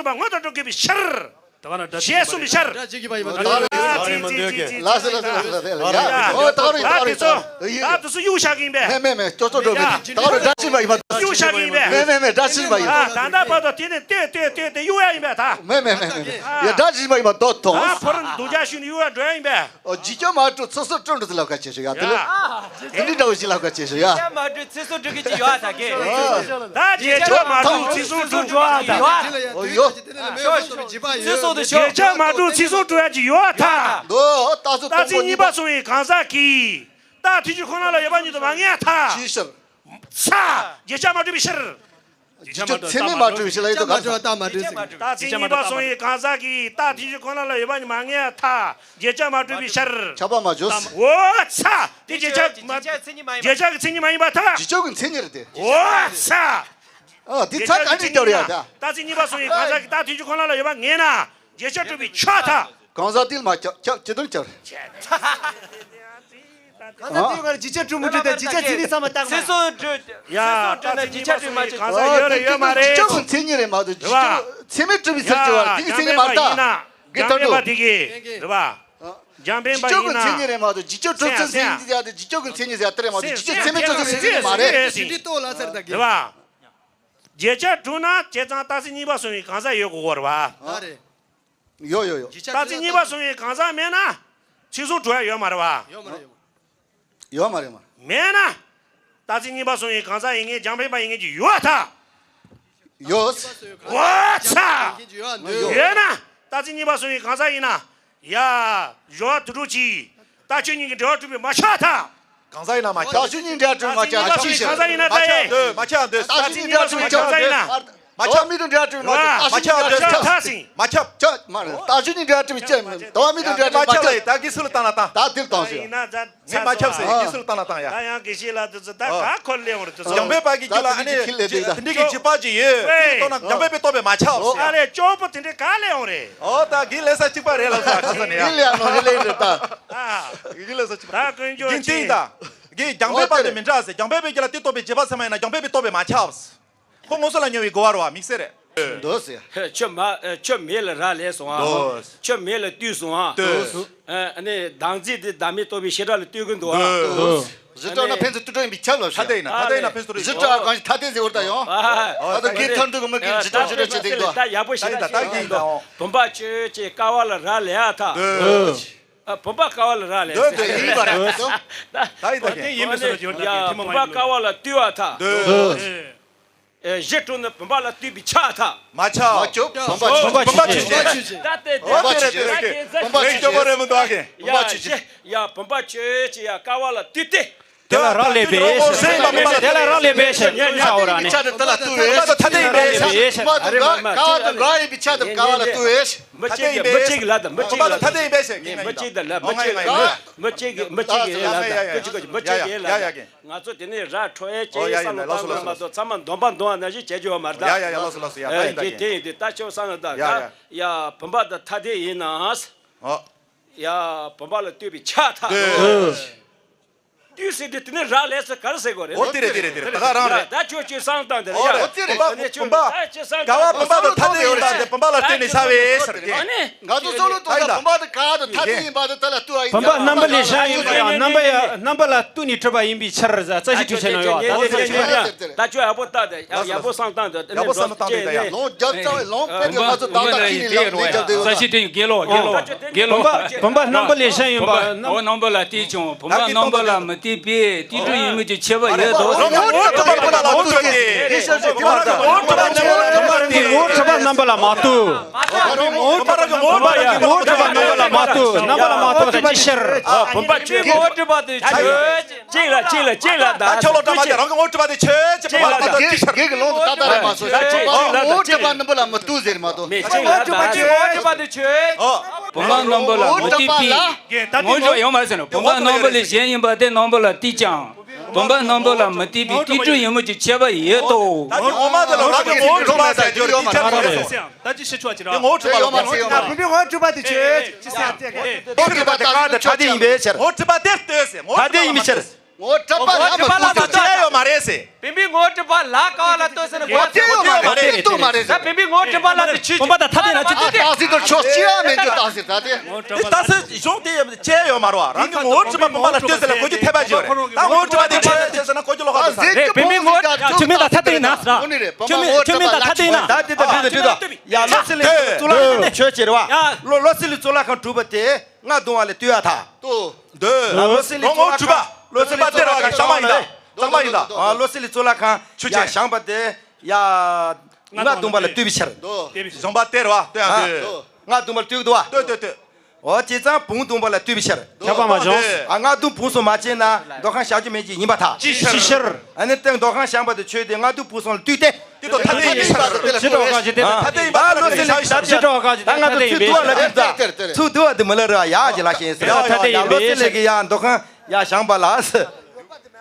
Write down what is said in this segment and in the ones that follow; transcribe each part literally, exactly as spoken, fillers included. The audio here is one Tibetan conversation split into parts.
པ་ངོ་ཐོག་འགྲོ་དགོས་པའི་ཕྱིར། ཞེས་གསུངས་པའི་ཕྱིར། ཞེས་གསུངས་པའི་ཕྱིར། ལགས་སོ་ལགས་སོ་ལགས་སོ་ལགས་སོ་ཡ། ཨོ་ད་རུ་ད་རུ་ད་དེ་ཚོ་ད་དེ་ཚོ་གཡུག་བཞག་གི་ཡིན་པས། མེད་མེད་མེད། ཅོ་ཅོ་འགྲོ་མེད། ད་རུ་སྒྲ་ཕྱིན་པ་ཡིན་པ། གཡུག་བཞག་གི་ཡིན་པས། མེད་མེད་མེད། སྒྲ་ཕྱིན་པ་ཡིན། ད་ད་ལྟ་བར་དུ་དེ་ནས་ལྟོས་ལྟོས་ལྟོས་ཏེ་གཡུག་ཡ་ཡིན་པས་ད། མེད་མེད་མེད་མེད། ཡ་སྒྲ་ཕྱིན་པ་ཡིན་པ་ད་དོ། ད་ཕོ་རང་སྡུག་ཅག་ཤུལ་ནས་གཡུག་ཡ་འགྲོ་ཡ་ཡིན་པས། ཨོ་བརྗེད་ཆགས་མ་གྲུབ་ཚེ་སྲོག་སྐྲོན་འགྲོ་ཚུལ་ལབ་ཁ་ཆེ་ཤོས་ཡ་དེ་ལ། དེ་འདྲའི་འདྲ་བོ་ཞིག་ལབ་ཁ་ཆེ་ཤོས་ཡ། བརྗེད་ཆགས་མ་གྲུབ་ཚེ་སྲོག་སྐྲོན་གྱི་ཡོད་ཨ་ད་གི། ད་བརྗེད་ཆགས་མ་གྲུབ་ཚེ་སྲོག་སྐྲོན་གྱི་ཡོད་ཨ་ད་གི། ཨོ་ཡོ། ཚེ་སྲོག་དེ་ཤོག་བརྗེད་ཆགས་མ་གྲུབ་ཚེ་སྲོག་སྐྲོན་ཡ་གི་ཡོད་ཨ་ད། མདོ་རྟགས་ཚུལ་སྟོང་པ་གཉིས་པ་སོང་བའི་གང་ཟག་གིས་རྟགས་ཐུན་ཚོད་ཁོ་ན་ལ་ཡོད་པ་ཉིད་དུ་མ་ངེས་ཨ་ད། ཅིའི་ཕྱིར། ཚ། བརྗེད་ཆགས་མ་གྲུབ་པའི་ཕྱིར། བརྗེད་ཆགས་ཚད་མས་མ་གྲུབ་ཞེས་ལ་ཡོད་དོ་ག་ཚོད། རྟགས་མ་གྲུབ་ཟེར་གི། རྟགས་ཚུན་གཉིས་པ་སོང་བའི་གང་ཟག་གིས་རྟགས་ཐུན་ཚོད་ཁོ་ན་ལ་ཡོད་པ་ཉིད་མ་ངེས་ཐ། བརྗེད་ཆགས་མ་གྲུབ་པའི་ཕྱིར། ཁྱབ་པ་མ་བྱུང་། འོ་ཚ། དེ་བརྗེད་ཆགས་མ། བརྗེད་ཆགས་ཀྱི་མཚན་ཉིད་མ་ཡིན་པ་ཐ། བརྗེད་ཆགས་ཀྱི་མཚན་ཉིད་རེད་དེ། འོ་ཚ། ཨ་དེ་ཚ་ག་འདྲ་སྐྱོར་ཡ་ད། རྟགས་ཚུན་གཉིས་པ་སོང་བའི་གང་ཟག་གིས་རྟགས་ཐུན་ཚོད་ཁོ་ན་ལ་ཡོད་པ་ངེས་ན། བརྗེད་ཆགས་གྲུབ་པའི་ཆ་ཐ། གང་ཟག་དེ་ལ་མ་ཁྱབ་ཁྱབ་ཅི་དོན་ཁྱབ། གང་ཟག་དེའི་ངར་བརྗེད་ཆགས་གྲུབ་མི་གྲུབ་དང་བརྗེད་ཆགས་མཚན་ཉིད་ཚང་མ་བརྟག་ན། ཚེ་སྲོག་གྲུབ། ཡ། ཚེ་སྲོག་གྲུབ་ན་བརྗེད་ཆགས་གྲུབ་མ་གྲུབ། གང་ཟག་ཡོད་རེད་ཡོད་མ་རེད། བརྗེད་ཆགས་མཚན་ཉིད་རེད་མ་གཏོགས་བརྗེད་ཆགས་ཚད་མས་གྲུབ་པའི་ཚུལ་གྱི་བར་དེ་གི་མཚན་ཉིད་མ་བརྟགས། འགལ་ཐབས་འགྲོ། འཇམ་དཔལ་པ་དེ་གིས་རེད་པ། འཇམ་དཔལ་པ་ཡིན་ན། བརྗེད་ཆགས་ཀྱི་མཚན་ཉིད་རེད་མ་གཏོགས་བརྗེད་ཆགས་གྲུབ་ཚུལ་མཚན་ཉིད་ཡ་དེ་བརྗེད་ཆགས་ཀྱི་མཚན་ཉིད་ཟེར་ཡ་དེ་རེད་མ་གཏོགས་བརྗེད་ཆགས་ཚད་མས་གྲུབ་ཚུལ་མཚན་ཉིད་མ་རེད། རེད་པ། བརྗེད་ཆགས་གྲུབ་ན་བྱས་ཙང་རྟགས་ཚུན་གཉིས་པ་སོང་བའི་གང་ཟག་ཡོད་དགོས་པ་རེད་པ། ཡོད་ཡོད་ཡོད། རྟགས་ཚུན་གཉིས་པ་སོང་བའི་གང་ཟག་མེད་ན་ཚེ་སྲོག་གྲུབ་ཡ་ཡོད་མ་རེད་པ། ཡོད་མ་རེད་ཡོད་མ་རེད། མེད་ན། རྟགས་ཚུན་གཉིས་པ་སོང་བའི་གང་ཟག་ཡིན་མཁན་འཇམ་དཔལ་པ་ཡིན་མཁན་གྱི་ཡོད་ཐ། ཡོད། འོ་ཚ། ཡོད་ན། རྟགས་ཚུན་གཉིས་པ་སོང་བའི་གང་ཟག་ཡིན་ན། ཡ། སྦྱོར་བ་དུད་འགྲོ་གཅིག་རྟགས་ཆོས་གཉིས་ཀྱི་འབྲེལ་བ་གྲུབ་པའི་མ་ཆགས་ཐ། གང་ཟག་ཡིན་ན་མ་ཆགས། རྟགས་ཆོས་གཉིས་འབྲེལ་བ་གྲུབ་པའི་མ་ཆགས། ཆགས་ཤིང་། གང་ཟག་ཡིན་ན་ད་ཡེ། མ་ཆགས་འདོད། མ་ཆགས་འདོད། རྟགས་ཆོས་གཉིས་འབྲེལ་བ་གྲུབ་པའི་གང་ཟག་ཡིན་ན། མ་ཆགས་འདོད། མི་དང་འབྲེལ་བ་གྲུབ་པའི་མ་ཆགས། མ་ཆགས་འདོད། ཆགས་ཐ་ཟིན། མ་ཁྱབ། ཆགས་མ་རེད། རྟགས་ཆོས་གཉིས་འབྲེལ་བ་གྲུབ་པའི་ཆགས། དང་བ་མི་དང་འབྲེལ་བ་གྲུབ་པའི་མ་ཁྱབ། ད་གི་སུ་ལ་བཏང་ན་བཏང་། ད་དེ་ལ་བཏང་ཟིན། ཡིན་ན་ད། མི་མ་ཁྱབ་ཟེར་ཡིན་སུ་ལ་བཏང་ན་བཏང་ཡ། ད་ཡང་དགེ་བཤེས་ལགས་དེ་ཚོ་ད་ག་ཁོ་ལེན་འོང་རེད་དེ་ཚོ། འཇམ་དཔལ་པ་གི་རྒྱུད་ལ་ཨ་ནི་དེ་འདྲའི་གི་འཇིགས་པ་ཅིག་ཡོད། དེ་ལྟོས་ན་འཇམ་དཔལ་པས་རྟོགས་པས་མ་ཁྱབ་ཟེར། ཨ་ལས་སྐྱོ་པོ་དེ་འདྲའི་ག་ལེན་འོང་རེད། ཨོ་ད་གི་ལས་ས་གཅིག་པ་རེད་ལ་ས་ཁ་ས་ནས་ཡ། གི་ལེན་ནོ་རེད་ལེན་རེད་ད། གི་ལས་ས་གཅིག་པ། ད་དཀོན་མཆོག་གི་ཅིག་ད། གི་འཇམ་དཔལ་པ་དེ་མི་འདྲ་ཟེར། འཇམ་དཔལ་པའི་རྒྱུད་ལ་དེ་རྟོགས་པའི་འཇིགས་པ་ཚད་མ་ཡིན་ན་འཇམ་དཔལ་པས་རྟོགས་པས་མ་ཁྱབ་ཟེར། ཁོ་ངོ་སོ་ལ་ཉོ་བའི་གོ་བ་རོ་མིག་སེ་རེད། འདོད་ཟེར། ཁྱོད་མ་ཁྱོད་མེད་ལ་རག་ལས་སོང་ཨ། འདོད། ཁྱོད་མེད་ལ་བཏུས་སོང་ཨ། འདོད། ཨ་ནི་བདག་འཛིན་དེ་བདག་མེད་རྟོགས་པའི་བྱེ་བྲག་ལ་ལྟོས་ཀྱི་འདུག་ཨ། འདོད། གཞི་གྲོགས་ན་ཕན་ཚུན་དུ་གྲོགས་ཡིན་པས་ཁྱབ་ལ་ཐ་དད་ཡིན་ན་ཐ་དད་ཡིན་ན་ཕན་ཚུན་གཞི་གྲོགས་གང་ཞིག་ཐ་དད་ཟེར་བར་ད་ཡོང་། ཨ་ད་གི་ཐར་འདུག་གི་མི་གི་གཞི་གྲོགས་གཞི་གྲོགས་བྱེད་དེ་འདུག་ད་ཡག་པོ་ཞིག་ད་ད་ད་གི་ད་བུམ་པ་ཆོས་ཅེས་ཀ་བ་ལ་རག་ལས་ཨ་ཐ། འདོད། ཨ་བུམ་པ་ཀ་བ་ལ་རག་ལས་ཟེར། ཡིན་པ་རེད། ད་ཡིན་ད་གི། ཡིན་མི་སྲིད་ལ་ཡོད་ད་གི་ཐེངས་མ་མ་ཡིན་ལ། བུམ་པ་ཀ་བ་ལ་ལྟོས་ཨ་ཐ། འདོད། ཨེ་གཞི་གྲོགས་ནི་བུམ་པ་ལ་ལྟོས་པའི་ཆ་ཐ། མ་ཆགས། མ་ཆོག་བུམ་པ་ཆོས་ཅན། བུམ་པ་ཆོས་ཅན། ད་ལྟའི་བུམ་པ་ཆོས་ཅན། བུམ་པ་ཆོས་ཅན། སྐྱོ་པོ་རེད་མི་འདུག་ཨ་ཁེ། བུམ་པ་ཆོས་ཅན། ཡ་བུམ་པ་ཆོས་ཅན་ཡ་ཀ་བ་ལ་ལྟོས་ཏེ། དེ་ལ་རག་ལས་པས། དེ་ལ་རག་ལས་པས་ཞེས་ཉོན་ཆ་འོ་ར་ནི། ཆ་དེ་ལ་ལྟོས་པས། ཐ་དད་ཡིན་པས། བུམ་པ་དང་ཀ་བ་དང་འགལ་ཡིན་པའི་ཆ་དེ་ཀ་བ་ལ་ལྟོས་པས། མི་གཅིག་གི་མི་གཅིག་ལ་དང་མི་གཅིག་ལ་ཐ་དད་ཡིན་པས་ཞེས་མི་གཅིག་དང་ལ་མི་གཅིག་གི་མི་གཅིག་གི་མི་གཅིག་གི་ལ་དང་ཀུ་ཅི་ཀུ་ཅི་མི་གཅིག་གི་ལ་དང་། ང་ཚོ་དེ་ནས་ར་འཕྲོད་ཡས་ཅེས་བསམ་བློ་བཏང་དགོས་མ་གཏོགས་ཚང་མ་འདོན་པ་འདོན་པ་ནང་བཞིན་བྱེད་རྒྱུ་ཡོད་མ་རེད་ད། ཡ་ཡ་ཡ་ལགས་སོ་ལགས་སོ་ཡ། ད་ཡིན་ད་ཡིན་ད་ཡིན། དེ་ཡིན་དེ་ད་ཁྱོད་བསམ་བློ་བཏང་ད། ཡ་བུམ་པ་དང་ཐ་དད་ཡིན་ན། ཡ་བུམ་པ་ལ་ལྟོས་པའི་ཆ་ཐ། ལྟོས་ཟེར་དུས་དེ་ནས་རག་ལས་ཟེར་ག་རེ་ཟེར་དགོས་རེད། འོ་དེ་རེད་དེ་རེད་དེ་རེད། ད་ག་རང་རེད། ད་ཁྱོད་ཁྱོད་བསམ་བཏང་དེ་རེད་ཡ། འོ་དེ་རེད། བུམ་པ་བུམ་པ་ག་བ་བུམ་པ་དང་ཐ་དད་ཡིན་པ་དེ་བུམ་པ་ལ་བརྟེན་ནས་ཆགས་པའི་ཟེར་གི། ང་ཚོ་བསམ་བློ་གཏོང་ད་བུམ་པ་དང་ག་བ་དང་ཐ་དད་ཡིན་པ་དེ་ད་ལ་ལྟོས་ཨ་ཡིན། བུམ་པ་རྣམ་པ་ལས་གཞན་ཡིན་པ་ཡང་རྣམ་པ་ཡང་རྣམ་པ་ལ་ལྟོས་ནས་གྲུབ་པ་ཡིན་པའི་ཕྱིར་ཟེར་རྩ་ཤེ་ཐུགས་ཆེ་ན་ཡོད་ད། ད་ཁྱོད་ཡག་པོ་བལྟ་དེ་ཡག་པོ་བསམ་བཏང་དེ་ཡག་པོ་བསམ་བཏང་དེ་ད་ཡ། ལོང་རྒྱབ་རྩ་བའི་ལོང་དཔེ་དེ་ང་ཚོ་ད་ལྟ་ཁྱི་ནས་ལག་ལེན་རྒྱབ་དེ་ཡོད་ད། རྩ་ཤེ་དེ་དགེ་ལོ་དགེ་ལོ་དགེ་ལོ། བུམ་པ་བུམ་པ་རྣམ་པ་ལས་གཞན་ཡིན་པ། བུམ་པ་རྣམ་པ་ལ་ལྟོས་ཀྱང་བུམ་པ་རྣམ་པ་ལ་མི་ལྟོས་པས་དེ་འདྲ་ཡིན་མོད་ཀྱི་ཁྱད་པར་ཡོད་དོ། ངོ་བོ་གྲུབ་པ་རྣམ་པ་ལ་མ་ལྟོས། བུམ་པ་རང་གི་ངོ་བོ་གྲུབ་པ་རྣམ་པ་ལ་མ་ལྟོས། བུམ་པ་རང་གི་ངོ་བོ་གྲུབ་པ་རྣམ་པ་ལ་མ་ལྟོས། རྣམ་པ་ལ་མ་ལྟོས་པ་དེ་ཅི་ཕྱིར། བུམ་པ་ཆོས་ངོ་བོ་གྲུབ་པ་དེ་ཆོས་ཅན། གཅིག་ལ་གཅིག་ལ་གཅིག་ལ་ད་ད་ཁྱོད་ལོ་གྲྭ་མ་དེ་རང་གི་ངོ་བོ་གྲུབ་པ་དེ་ཆོས་ཅན། གཅིག་ལ་ད་དགེ་གི་ལུང་དུ་ད་ལྟ་རེད་མ་སོ། ད་གཅིག་ལ་ད་ངོ་བོ་གྲུབ་པ་རྣམ་པ་ལ་མི་ལྟོས་ཟེར་མ་གཏོགས། མེད་གཅིག་ལ་ད་ཆོས་ངོ་བོ་གྲུབ་པ་དེ་ཆོས། བུམ་པ་རྣམ་པ་ལ་མི་ལྟོས་པའི་ངོ་བོ་གྲུབ་ཡོང་མ་ཟེར་ན་བུམ་པ་རྣམ་པ་ལས་གཞན་ཡིན་པ་དེ་རྣམ་པ་ལ་ལྟོས་ཀྱང་བུམ་པ་རྣམ་པ་ལ་མི་ལྟོས་པའི་དེ་འདྲ་ཡིན་མོད་ཀྱི་ཁྱད་པར་ཡོད་དོ། ད་ངོ་མ་དེ་ལ་རང་གི་ངོ་བོ་གྲུབ་པ་ཟེར་རྒྱུ་རེད། དེ་ཆ་རེད། ད་ཅི་ཤི་ཆོག་ཅི་ར། ངོ་བོ་གྲུབ་པ་དེ་ཆོས་ཅི་ཟེར་ཏེ། ངོ་བོ་གྲུབ་པ་དེ་ག་དེ་ཐ་དད་ཡིན་པའི་ཕྱིར། ངོ་བོ་གྲུབ་པ་དེ་ལྟོས་ཟེར། ངོ་བོ་ཐ་དད་ཡིན་པའི་ཕྱིར། ངོ་བོ་གྲུབ་པ་ལ་མི་སྤོང་ཟེར་ན་ཅི་ཡང་ཡོད་མ་རེད་ཟེར། བུམ་པའི་ངོ་བོ་གྲུབ་པ་ལ་ག་བ་ལ་ལྟོས་ཟེར་ན་ངོ་བོ་གྲུབ་པ་ལ་ལྟོས་མ་རེད་ཟེར། ད་བུམ་པའི་ངོ་བོ་གྲུབ་པ་ལ་དེ་ཆོས་ཅན། ཨ་ད་ད་སྲིད་དུ་ཆོས་ཅི་ཡང་མེད་རྒྱུ་ད་ཟེར། ད་དེ་དེ་ད་སྲིད་གཞུང་དེ་ཡང་ཅི་ཡང་ཡོད་མ་རེད་བ། རང་གི་ངོ་བོ་གྲུབ་པ་བུམ་པ་ལ་ལྟོས་ཟེར་ལ་གོ་རྒྱུ་འཐད་པ་ཅི་ཡོད་རེད། ད་ངོ་བོ་གྲུབ་པ་དེ་ཆོས་ཅན་ཟེར་ན་གོ་རྒྱུ་ལོག་ག་རེད། བུམ་པའི་ངོ་བོ་གྲུབ་པ་ཆོས་མེད་ད་ཐ་དད་ཡིན་ན་ཟེར། ཆོས་མེད་ཆོས་མེད་ད་ཐ་དད་ཡིན་ན། ད་དེ་ད་དེ་ད་དེ་ད་ཡ་བློ་གསལ་གླིང་གཙུག་ལག་ཁང་ཆོས་ཅི་རེད་བ། བློ་བློ་གསལ་གླིང་གཙུག་ལག་ཁང་གྲུབ་པ་དེ། རྔ་བརྡུང་བ་ལ་ལྟོས་ཡ་ད། ལྟོས། འདོད། ལ་ལོ་སི་ལི་ངོ་བོ་གྲུབ་པ། ལོ་སི་ལི་གཙུག་ལག་ཁང་བཞེངས་པ་ཡིན་ད། བཞེངས་པ་ཡིན་ད། ཨ་ལོ་སི་ལི་གཙུག་ལག་ཁང་ཆུ་ཡ་ཆེན་བཞེངས་པ་དེ་ཡ། རྔ་བརྡུང་བ་ལ་ལྟོས་པའི་ཕྱིར། བཞེངས་པ་སྟེར་བ་ལྟོས་ཡ་ལྟོས། རྔ་བརྡུང་བ་ལ་ལྟོས་འདུག་བ། ལྟོས་ལྟོས་ལྟོས། འོ་བྱས་ཙང་བུང་བརྡུང་བ་ལ་ལྟོས་པའི་ཕྱིར། ཁྱབ་པ་མ་བྱུང་། ཨ་རྔ་བརྡུང་བུང་གསུམ་མ་བྱས་ན་མདོ་ཁམས་བྱ་རྒྱུ་མེད་ཀྱི་ཡིན་པ་ད། ཅི་ཕྱིར། ཨ་ནི་སྟེང་མདོ་ཁམས་བཞེངས་པ་དེ་ཆོས་དེ་རྔ་བརྡུང་བུང་གསུམ་ལ་ལྟོས་ཏེ། དེ་ཚོ་ཐ་དད་ཡིན་པ་ཞི་ཀྲོག་ག་ཞི་དེ་ཐ་དད་ཡིན་པ་ལ་ཞི་ཀྲོག་ག་ཞི་དེ་ཐ་དད་ཡིན་པས། ཚུགས་འདུག་བ་དེ་མི་ལ་རེ་བ་ཡ་ཅི་ལ་ཤེས་ཟེར་ཡ་ལོ་སི་ལེ་གི་ཡ་མདོ་ཁང་ཡ་བཞེངས་པ་ལ།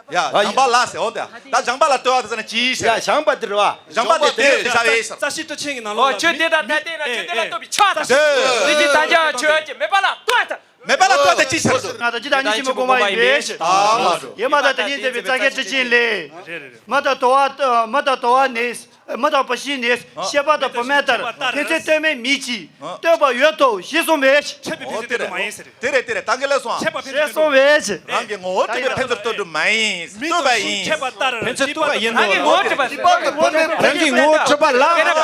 ཡ་བཞེངས་པ་ལ་ཟེར་འོ་དེ་ད་བཞེངས་པ་ལ་ལྟོས་བ་དེ་ཟེར་ན་ཅི་ཡིན་ཟེར། ཡ་བཞེངས་པ་དེ་རེད་བ། བཞེངས་པ་དེ་དེ་རེད་ཟེར་བས་ཟེར། རྩ་ཤེ་སྤྲོ་ཆེན་གྱི་ནང་ལོགས་ལ་ཆོས་དེ་དང་ཐ་དད་ན་ཆོས་དེ་ལ་ལྟོས་པའི་ཕྱིར་དང་། དེ་ཀྱི་ད་ཅག་ཆོས་ཀྱི་མེད་པ་ལ་ལྟོས་དང་། མེད་པ་ལ་ལྟོས་དང་ཅི་ཕྱིར་ཟེར། ང་དང་ཅི་དང་གཉིས་ཆེན་པོ་སྒོམ་པ་ཡིན་པས། ཡེ་མ་དང་དེ་ཉིད་འདས་པའི་རྩ་ཁའི་སྤྲོ་ཆེན་ལས། མ་དང་དོ་བ་མ་དང་དོ་བ་ནས། མི་དང་བུ་ཤི་ནས་ཤེས་པ་དང་བུ་མེད་ལྟར་ཕན་ཚུན་ལྟོས་མེད་མིན་གྱི་ལྟོས་པ་ཡོད་དོ་ཞེས་གསུངས་པས། འཆད་པའི་ཕན་ཚུན་ལྟོས་གྲུབ་མ་ཡིན་ཟེར། དེ་རེད་དེ་རེད་ད་གིན་ལས་སོང་། འཆད་པ་ཕན་ཞེས་ཚུན་གསུངས་པས། རང་གི་ངོ་བོ་གྲུབ་པའི་ཕན་ཚུན་ལྟོས་གྲུབ་མ་ཡིན། ལྟོས་པ་ཡིན། འཆད་པ་ལྟར་ཕན་ཚུན་ལྟོས་པ་ཡིན་ནོ། རང་གི་ངོ་བོ་གྲུབ་པ་རང་གི་ངོ་བོ་གྲུབ་པ་ལ་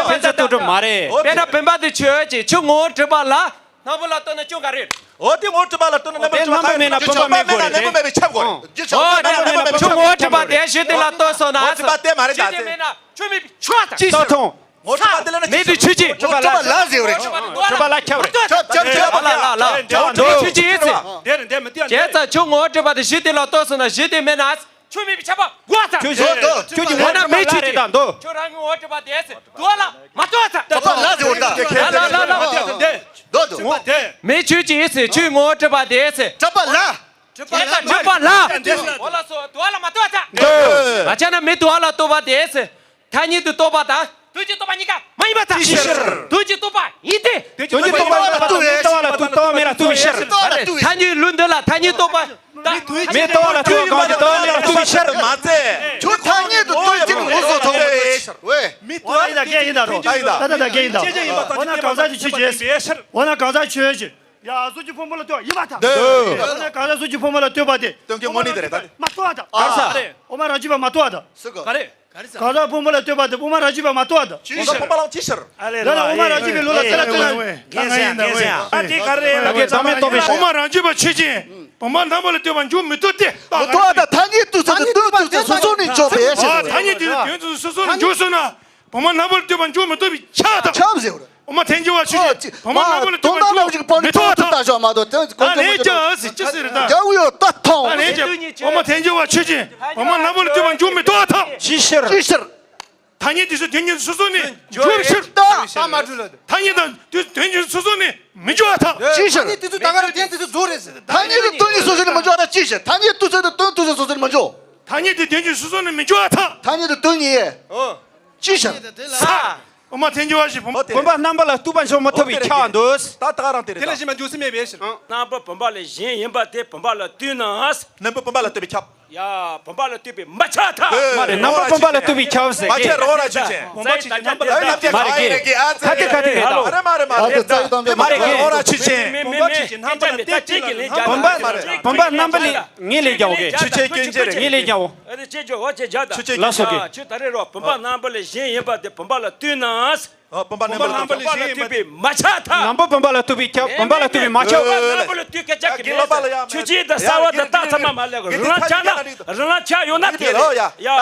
ཕན་ཚུན་ལྟོས་གྲུབ་མ་རེད། དཔེར་ན་བུམ་པ་དེ་ཆོས་ཅན་ཆོས་ངོ་བོ་གྲུབ་པ་ལ་སྣང་བ་ལ་ལྟོས་ན་སྐྱོན་ག་རེད། འོ་དེ་ངོ་བོ་གྲུབ་པ་ལ་ལྟོས་ན་རྣམ་པར་འཆོལ་བ་ཁ་ན་འཆོལ་བ་མེད་ན་རྣམ་པར་མེད་པའི་ཆབ་དགོས་རེད། འོ་དེ་རྣམ་པར་མེད་པའི་ཆོས་ངོ་བོ་གྲུབ་པ་དེ་ཞི་དེ་ལ་ལྟོས་སོང་ན། ངོ་བོ་གྲུབ་པ་དེ་མ་རེད་ད། ཞི་དེ་མེད་ན་ཆོས་མེད་པའི་ཆོས་དང་། ཅི་ཐོང་། ངོ་བོ་གྲུབ་པ་དེ་ལ་ན་མེད་པའི་ཆོས་ཅན། གྲུབ་པ་ལ་ཟེར་བ་རེད། གྲུབ་པ་ལ་ཁྱབ་རེད། ཁྱབ་ཁྱབ་ཁྱབ་ལ་ལ་ལ་ལ་ལ་ཆོས་ཅན་ཡིན་ཟེར། དེ་རེད་དེ་མི་དེ་བྱས་ཙང་ཆོས་ངོ་བོ་གྲུབ་པ་དེ་ཞི་དེ་ལ་ལྟོས་སོང་ན་ཞི་དེ་མེད་ན། ཆོས་མེད་པའི་ཆབ་པ་དགོས་ཚ། ཁྱོད་ཁྱོད་ཁྱོད་ཀྱི་ངོ་ན་མེད་ཆོས་ཅན་དང་དོ། ཁྱོད་རང་གི་ངོ་བོ་གྲུབ་པ་དེ་ཟེར་དོ་ལ་མ་ལྟོས་ཚ། ད་ལ་ལ་ཟེར་བ་ད། ལ་ལ་ལ་ལ། དོ་དོ། མེད་ཆོས་ཅན་ཟེར་ཆོས་ངོ་བོ་གྲུབ་པ་དེ་ཟེར། གྲུབ་པ་ལ། གྲུབ་པ་ལ། འོ་ལ་སོ་དོ་ལ་མ་ལྟོས་ཚ། དོ། ང་ཆ་ན་མེད་དོ་ལ་ལྟོས་པ་དེ་ཟེར། ཐ་སྙད་དུ་རྟོགས་པ་དང་། དོན་གྱིས་རྟོགས་པ་གཉིས་ཀ་མ་ཡིན་པར་ཐལ། ཅི་ཕྱིར། དོན་གྱིས་རྟོགས་པ་ཡིན་ཏེ། དོན་གྱིས་རྟོགས་པ་ལ་ལྟོས་པའི་ཕྱིར། ཐ་སྙད་ལུགས་འདི་ལ་ཐ་སྙད་རྟོགས་པ། མེད་རྟོགས་ལ་ལྟོས་གང་གི་ཐ་སྙད་ལ་ལྟོས་པའི་ཕྱིར། མ་ཚད། ཁྱོད་ཐ་སྙད་དུ་སྟོན་གྱི་ངོ་སོ་ཐོག་མ་རེད། ཝེ། མི་ལྟོས་ཡིན་ད་རྒན་ཡིན་ད་རོ། ད་ད་ད་རྒན་ཡིན་ད། འོ་ན་གང་ཟག་ཆོས་ཅན། འོ་ན་གང་ཟག་ཆོས་ཅན། ཡ་གཟུགས་ཀྱི་ཕུང་པོ་ལ་ལྟོས་ཡིན་པར་ཐལ། འོ་ན་གང་ཟག་གཟུགས་ཀྱི་ཕུང་པོ་ལ་ལྟོས་པ་དེ། སྟོན་གྱི་དངོས་གནས་དེ་རེད་ད། མ་ལྟོས་པར་ཐལ། ག་རེ་ཟེར། དབུ་མ་རང་རྒྱུད་པ་མ་ལྟོས་པར་ཐལ། སུ་ག་ག་རེ། གང་ཟག་ཕུང་པོ་ལ་ལྟོས་པ་དེ་དབུ་མ་རང་རྒྱུད་པ་མ་ལྟོས་པ་དང་། ཅི་ཕྱིར། ཕུང་པོ་ལ་ཅི་ཕྱིར། ཨ་ལས་ལ་དབུ་མ་རང་རྒྱུད་པའི་ལུགས་ལ་གསལ་ལ་གསལ་ལ། ཨ་དེ་ག་རེ་ལ་གེ་ཚང་མས་རྟོགས་པའི་དབུ་མ་རང་རྒྱུད་པ་ཆོས་ཅན། བུམ་པ་རྣམ་པ་ལ་ལྟོས་པ་འཇོག་མི་ཐུབ་སྟེ། མི་ཐུབ་ཨ་ད་ཐ་སྙད་དུ་ཚུལ་དུ་དོན་དུ་ཚུལ་སོ་སོ་ནས་འཇོག་པའི་ཕྱིར། ཨ་ཐ་སྙད་དུ་དོན་དུ་སོ་སོ་ནས་འཇོག་སོང་ན། བུམ་པ་རྣམ་པ་ལ་ལྟོས་པ་འཇོག་མི་ཐུབ་པའི་ཕྱིར་དང་། ཁྱབ་ཟེར་བ་རེད། དབུ་མ་ཐལ་འགྱུར་བ་ཆོས་ཅན། བུམ་པ་རྣམ་པ་ལ་ལྟོས་པ་འཇོག་མི་ཐུབ་པ་ཆོས་ཅན། དོན་དམ་རྣམ་བཞིན་པ་ནི་མི་ཐུབ་ད་ཞོག་མ་གཏོགས་དོན་གོང་ཨ་ལས་ཀྱང་ཨ་ཟེར་ཅི་ཟེར་ད། རྒྱལ་བུ་ཡོད་ད་ཐང་། ཨ་ལས་ཀྱང་། དབུ་མ་ཐལ་འགྱུར་བ་ཆོས་ཅན། བུམ་པ་རྣམ་པ་ལ་ལྟོས་པ་འཇོག་མི་ཐུབ་པ་ཐལ། ཅི་ཕྱིར། ཅི་ཕྱིར། ཐ་སྙད་དུ་ཚུལ་དོན་གྱི་སོ་སོ་ནས་འཇོག་ཕྱིར། ད་ད་མ་འགྲུལ་ལ། ཐ་སྙད་དང་དུས་དོན་གྱི་སོ་སོ་ནས་མི་འཇོག་པར་ཐལ། ཅི་ཕྱིར། ཐ་སྙད་དུ་ཚུལ་ད་ག་རེ་དོན་དུ་ཚུལ་རྫོགས་རེད་ཟེར། ཐ་སྙད་དུ་དོན་གྱི་སོ་སོ་ནས་མི་འཇོག་པར་ཐལ། ཅི་ཕྱིར། ཐ་སྙད་དུ་ཚུལ་དང་དོན་དུ་ཚུལ་སོ་སོ་ནས་མི་འཇོག་ཐ་སྙད་དུ་དོན་གྱི་སོ་སོ་ནས་མི་འཇོག་པར་ཐལ། ཐ་སྙད་དུ་དོན་གཉིས། ཨོ། ཅི་ཕྱིར། ས། བུམ་པ་ཐལ་འགྱུར་བ་ཞིག་བུམ་པ་དེ་བུམ་པ་རྣམ་པ་ལ་ལྟོས་པ་འཇོག་མི་ཐུབ་པའི་ཁྱབ་འདུག་ད་ད་ག་རང་དེ་རེད་དེ་ལ་ད། གཞི་མ་འཇོག་སྲིད་མེད་པའི་ཕྱིར། རྣམ་པ་བུམ་པ་ལས་གཞན་ཡིན་པ་དེ་བུམ་པ་ལ་ལྟོས་ན། རྣམ་པ་བུམ་པ་ལ་ལྟོས་པའི་ཁྱབ། ཡ། བུམ་པ་ལ་ལྟོས་པས་མ་ཁྱབ་ཐལ། མ་རེད། རྣམ་པ་བུམ་པ་ལ་ལྟོས་པའི་ཁྱབ་ཟེར། མ་ཁྱབ་རོ་ར་ཆོས་ཅན། བུམ་པ་ཆོས་ཅན་རྣམ་པ་ལ་ལྟོས་པའི་ཁྱབ་ཟེར། མ་རེད་གི། ཁ་ཏི་ཁ་ཏི་རེད་ད། མ་རེད་མ་རེད་མ་རེད། ཨ་ཏི་ཙ་ཡི་དམ་པའི་མ་རེད་གི། རོ་ར་ཆོས་ཅན། བུམ་པ་ཆོས་ཅན་རྣམ་པ་ལ་ལྟོས་ཀྱི་ལ། བུམ་པ་བུམ་པ་རྣམ་པ་ལས་ངེས་ལས་ཀྱང་འོ་གི། ཆོས་ཅན་སྐྱོན་ཅན་རེད། ངེས་ལས་ཀྱང་འོ། ཨ་ཏི་ཆོས་ཅན་འོ་ཆོས་ཅན་རྒྱ་ད། ཆོས་ཅན་སྐྱོན་ཅན་རེད། ཆོས་ད་རེད་རོ། བུམ་པ་རྣམ་པ་ལས་གཞན་ཡིན་པ་དེ་བུམ་པ་ལ་ལྟོས་ན། ཨ། བུམ་པ་རྣམ་པ་ལ་ལྟོས་པའི་ཁྱབ། བུམ་པ་ལ་ལྟོས་པས་མ་ཁྱབ་ཐལ། རྣམ་པ་བུམ་པ་ལ་ལྟོས་པའི་ཁྱབ། བུམ་པ་ལ་ལྟོས་པས་མ་ཁྱབ། རྣམ་པ་ལ་ལྟོས་སྐད་ཆ་གི་ལས། ཆོས་ཅན་དང་གསལ་བ་དང་རྟགས་ཚང་མ་མ་ལེགས། རང་ལ་ཆགས་ན་རང་ལ་ཆགས་ཡོད་ན་དེ་རེད། ཡ།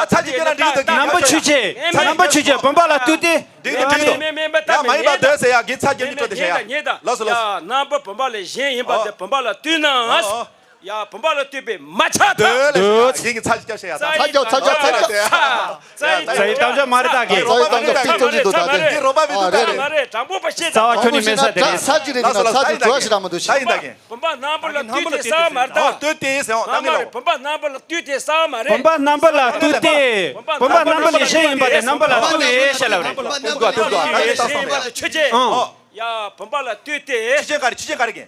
རྣམ་པ་ཆོས་ཅན། རྣམ་པ་ཆོས་ཅན། བུམ་པ་ལ་ལྟོས་ཏེ། འགྲིག་འདུག་འགྲིག་འདུག་མེད་མེད་མེད་མེད། ད་ཡ་མ་ཡིན་པ་འདོད་ཟེར་ཡ་གི་ཚ་རྒྱུ་འདི་སྤྲོད་དེ་བྱས་ཡ། ལགས་སོ་ལགས་སོ། རྣམ་པ་བུམ་པ་ལས་གཞན་ཡིན་པ་དེ་བུམ་པ་ལ་ལྟོས་ན། ཡ། བུམ་པ་ལ་ལྟོས་པས་མ་ཁྱབ་ཐལ། ཡིན་གྱི་ཚ་ཞིག་སྐྱབས་བྱས་ཡ། ཚ་རྒྱབ་ཚ་རྒྱབ་ཚ་རྒྱབ། རྩ་བའི་གཏམ་བཤད་མ་རེད་ད་གི། རྩ་བའི་གཏམ་བཤད་ཐིག་ཐིག་ཅིག་འདུག་ད་དེ། འདི་རོ་པ་མི་འདུག་ད་རེད་རེད། དྲང་པོ་པ་བཤད་ད། རྩ་བ་ཁྱོད་ནི་མེད་ས་དེ་རེད། ཚ་ཅིག་རེད་ད་ཚ་ཅིག་འགྲོ་ཞིག་ར་མི་འདུག་ཤ་ཡིན་ད་གི། བུམ་པ་རྣམ་པ་ལ་ལྟོས་ཏེ་གསལ་བ་མ་རེད་ད། ལྟོས་ཏེ་ཟེར་བ་ད་གི་ལོ། བུམ་པ་རྣམ་པ་ལ་ལྟོས་ཏེ་གསལ་བ་མ་རེད། བུམ་པ་རྣམ་པ་ལ་ལྟོས་ཏེ། བུམ་པ་རྣམ་པ་ལས་གཞན་ཡིན་པ་དེ་རྣམ་པ་ལ་ལྟོས་པས་ཤེས་ལབ་རེད། ལྟོས་དགོས་ལྟོས་དགོས་ད་གི་ད་སོང་རེད། ཆོས་ཅན། ཨང་། ཡ། བུམ་པ་ལ་ལྟོས་ཏེ། ཆོས་ཅན་ག་རེ་ཆོས་ཅན་ག་རེ་གི།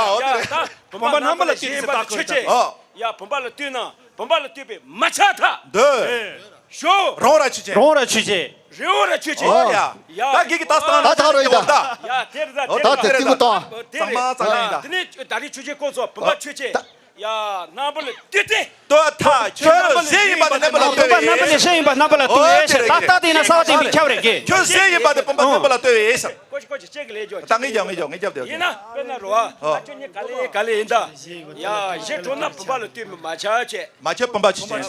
ཨོ་དེ་རེད། ད་བུམ་པ་རྣམ་པ་ལ་ལྟོས་ཏེ་ད་ཁོ་ཆོས་ཅན། ཨོ། ཡ་བུམ་པ་ལ་ལྟོས་ན་བུམ་པ་ལ་ལྟོས་པའི་མ་ཆགས་ཐལ། འདོད། ཞོ། རང་ར་ཆོས་ཅན། རང་ར་ཆོས་ཅན། རི་བོ་ར་ཆོས་ཅན། ཨོ་ཡ། ཡ། ད་གི་གི་ད་སྟངས་ད་ད་རོ་ཡི་ད། ད། ཡ་དེ་རེད་ད། ཨོ་ད་དེ་རེད་ད། ད་ལྟི་མོ་ད། དེ་ཚང་མ་རེད་ད། ཚང་མ་ཡིན་ད། དེ་ནས་ད་རེས་ཆོས་ཅན་ཀོ་ཚོ་བུམ་པ་ཆོས་ཅན། ད། ཡ་རྣམ་པ་ལ་ལྟོས་ཏེ། ལྟོས་ཐལ། ཁྱོད་ཟས་ཡིན་པ་དེ་རྣམ་པ་ལ་བུམ་པ་རྣམ་པ་ལས་ཤིང་ཡིན་པ་རྣམ་པ་ལ་ལྟོས་ཡས་ཟེར། ད་ལྟ་དེ་ན་ས་བ་བསྟན་པའི་ཁྱབ་རེད་གི། ཁྱོད་ཟས་ཡིན་པ་དེ་བུམ་པ་རྣམ་པ་ལ་ལྟོས་ཡས་ཟེར། ཀོ་ཅི་ཀོ་ཅི་ཅེག་གི་ལས་ཀྱོ། ད་ངས་རྒྱབ་ངས་རྒྱབ་ངས་རྒྱབ་དེ། ཡིན་ན་དཔེར་ན་རོ་ཨ། ཨོ། ཁྱོད་གཉིས་ག་ལེ་ག་ལེ་ཡིན་ད། ཡ་གཞི་གྲོང་ན་བུམ་པ་ལ་ལྟོས་མི་མ་ཆགས་བྱས། མ་ཆགས་བུམ་པ་ཆོས་ཅན།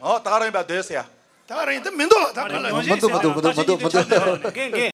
ཨོ་ད་ག་རང་ཡིན་པ་འདོད་ཟེར་ཡ། ད་ག་རང་ཡིན་ད་མི་འདུག་ད་ག་ལ་ལོན་མི་འདུག་མི་འདུག་མི་འདུག་མི་འདུག